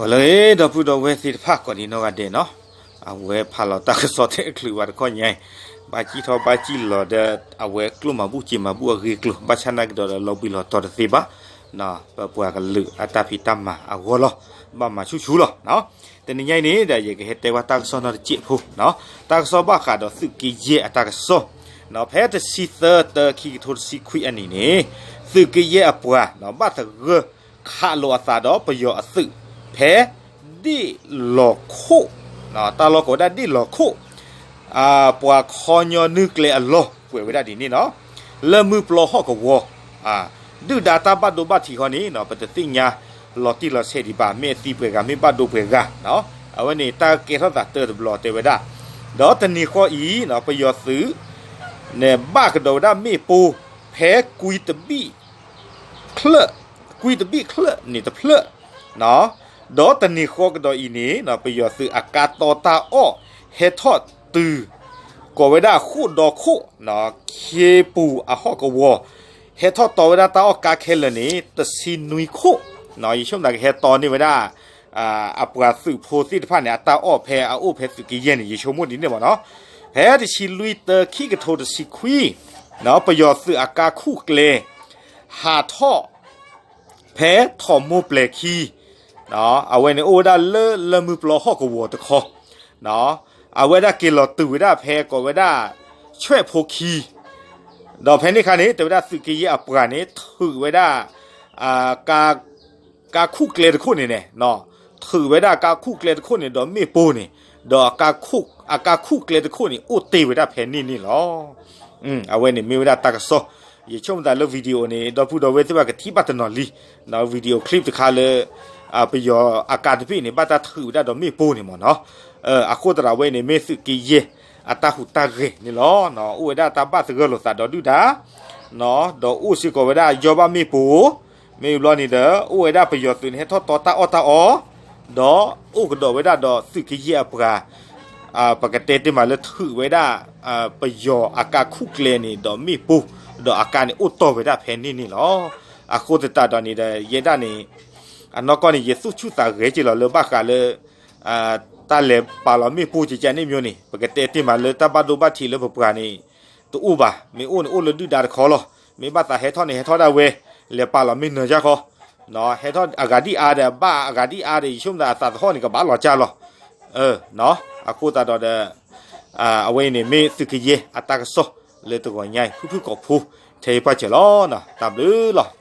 လၢ ဒီပုၢ်ဒီဝဲၢ်သ့ၣ်တဖၣ်ကိးဒံနီၢ်ဂၤဒဲးနီၤ, အဝဲဖးလီၤတၢ်ကစီၣ်ထဲအချုးဘၣ်တခီညါအံၤ, ဘၣ်စံၣ်ထီၣ်ဘၣ်စံၣ်လီၤဒီး အဝဲကျိၣ်မၤဘူၣ်စ့မၤဘူၣ်အဂ့ၢ်အကျိၤ ဘၣ်ဆၣ်နာ်က့ၤဒီးလီၤဘှံးလီၤတီၤတသ့ဘၣ်, ပပှၤကလုာ်အတၢ်ဖံးတၢ်မၤအဂီၢ်လီၤ, ဘၣ်မၤဆူၣ်ဆူၣ်လီၤ. တနံၤညါအံၤန့ၣ်ဒီး ယကဟဲတဲဝဲတၢ်ကစီၣ်နီတစဲးဖိနီၤ, တၢ်ကစီၣ်ဘၣ်ဃးဒီးသုးက့ယဲၢ်အတၢ်ကစီၣ်, ဖဲတဆံသၢ တၢ ခံကထိတဆံခွံအနံၣ်န့ၣ်, သုးက့ယဲၢ်အပှၤ ဘၣ်သဂၢၢ်ခးလိာ်အသးဒီးပယီၤအသုး ဖဲ ဒ့ၣ်လီၤခိၣ်, တၢ်လီၢ်ကိးဝဲဒၣ်ဒ့ၣ်လီၤခိၣ်, ပှၤခီညီနုၢ်ကျဲအလီၢ် ကွဲးဝဲဒၣ်ဒ်န့ၣ်နီၤ, လၢမုၢ်ပျီဟီၣ်ကဝီၤ ဒုၣ်ဒါတၢ်ဘၣ်ဒိဘၣ်ထံးဃီန့ၣ် ပတသ့ၣ်ညါလီၤတံၢ်လီၤဆဲးဒံးဘၣ်, မ့ၢ်အသံပှဲၤဂၤ မ့ၢ်ဘၣ်ဒိပှဲၤဂၤ, အဝဲန့ၣ်တၢ်ကဲထီၣ်သးတၢတဘျီတဲဝဲဒၣ်, ဒီးတနံၤဃီအံၤ ပယီၤသုး န့ၣ်ဘၣ်ကဒီးဝဲဒၣ်မ့ၣ်ပိၢ် ဖဲကွံတဘ့ၣ် ချၢၣ်, ကွံတဘ့ၣ်ချၢၣ်န့ၣ်တဖျၢၣ်, ဒီးတနံၤဃီကဒီးအံၤန့ၣ် ပယီၤသုးအကါတီတၢ်အီၣ် ဟဲထီၣ်တုၤ ကိးဝဲဒၣ်ဃိၣ်ဒီခိၣ်, ခ့ပူၤအဟီၣ်ကဝီၤ, ဟဲထီၣ်တီဝဲဒၣ်တၢ်အီၣ်ကါခဲလၢာ်န့ၣ် တဆံနွံခိၣ်, ယဆိကမိၣ်ကဟဲတီန့ၢ်ဝဲဒၣ် အပှၤသုးဖိသ့ၣ်တဖၣ်န့ၣ် အတၢ်အီၣ်ဖဲအအိၣ်ဖဲသုးက့ယဲၢ်န့ၣ် ယဆိကမိၣ်ဒ်န့ၣ်မ့ၢ်နီၤ, ဖဲတဆံလွံၢ် တၢ ခံကထိတဆံခွံ, ပယီၤသုးအကါခူၣ်ကျဲ ဟးထီၣ် ဖဲထီၣ်မိၢ်ပျဲၤခံ, အဝဲန့ၣ်အိၣ်ဝဲဒၣ်လၢလၢမုၢ်ပျီဟီၣ်ကဝီၤတခီ, အဝဲဒၣ်က့ၤလီၤတုၤဝဲဒၣ်ဖဲကိးဝဲဒၣ် ဆွဲၣ်ဖိခံ, ဒီးဖဲန့ၣ်အခါန့ၣ် တဲဝဲဒၣ်သုးက့ယဲၢ်အပှၤန့ၣ် ထုးဝဲဒၣ် ကါခူၣ်ကျဲတခိၣ်န့ၣ်န့ၣ်, ထုးဝဲဒၣ်ကါခူၣ်ကျဲတခိၣ်န့ၣ်ဒီးမ့ၣ်ပိၢ်န့ၣ်, ဒီးအကါခူၣ်ကျဲတခိၣ်န့ၣ် အိၣ်တ့ၢ်ဝဲဒၣ်ဖဲန့ၣ်န့ၣ်လီၤ. အဝဲန့ၣ်မ့ၢ်ဝဲဒၣ်တၢ်ကစီၣ်, ယဆိကမိၣ်သးလၢ video န့ၣ် ဒီပုၢ်ဒီဝဲၢ်သ့ၣ်တဖၣ်ကထံၣ်ဘၣ်တနီၤလံ, video clip တခါလၢ ပယီၤအကါတဘ့ၣ်န့ၣ် ဘၣ်တၢ်ထုးဝဲဒၣ်ဒီးမ့ၣ်ပိၢ်န့ၣ်မ့ၢ်နီၤ, အဃိသတးဒီးအဝဲန့ၣ်မ့ၢ်သုးက့ယဲၢ်အတၢ်ဟူးတၢ်ဂဲၤန့ၣ်လီၤ. အိၣ်ဝဲဒၣ်တၢ်ဘၣ်သဂၢၢ်လိာ်သးဒီးဒုၣ်ဒါ ဒီးအိၣ်စ့ၢ်ကီးဝဲဒၣ်ယီၢ်ဘၣ်မ့ၣ်ပိၢ်, မ့ၢ်ဘျီန့ၣ်ဒီး အိၣ်ဝဲဒၣ်ပယီၤသုးန့ၣ် ဟဲထီၣ်တီတၢ်အီၣ်တၢ်အီ, ဒီးအိၣ်ကဒီးဝဲဒၣ်ဒီးသုးက့ယဲၢ်အပှၤ, ပကတဲတ့ၢ်မးလၢထုးဝဲဒၣ် ပယီၤအကါခူၣ်ကျဲန့ၣ်ဒီးမ့ၣ်ပိၢ်, ဒီးအကါန့ၣ်အိၣ်တီၢ်ဝဲဒၣ်ဖဲန့ၣ်န့ၣ်လီၤ. အဃိသတးဒီးန့ၣ်ဒီး ယဲဒၣ်န့ၣ် အနီၢ်ကီၢ်န့ၣ် ယသူၣ်ဆူၣ်သးဂဲၤက့ၤလီၤလၢဘၣ်ဃးလၢ တၢ်လဲၤပာ်လီၤမ့ၣ်ပိၢ်ကကန့ၣ်မ့ၢ်န့ၣ် ပကတဲတ့ၢ်မးလၢတၢ်ဘၣ်ဒိဘၣ်ထံးလၢပပှၤန့ၣ် တအိၣ်ဘၣ်, မ့ၢ်အိၣ်န့ၣ်အိၣ်လၢဒုၣ်ဒါတခီလီၤ. မ့ၢ်ဘၣ်သးဟဲထီၣ်န့ၣ် ဟဲထီၣ်ဒၣ်ဝဲ, လဲၤပာ်လီၤမ့ၢ်နၢၤယၢ်ဃီ, ဟဲထီၣ်အဂၤဒ်အါဒီး ဘၣ်အဂၤဒ်အါဒီး ယဆိကမိၣ်သးအသးသဟီၣ်န့ၣ် ကဘၣ်လီၤကၢ်လီၤ. အဃိသတးဒီးဒီး အဝဲအံၤန့ၣ်မ့ၢ်သုးက့ယဲၢ်အတၢ်ကစီၣ်လၢတဂီၤညါအံၤ ဖုၣ်ဖုၣ်ကိာ်ဖိ ထဲအံၤပှၢ်စၢၤလီၤ. တၢ်ဘျုးလီၤ.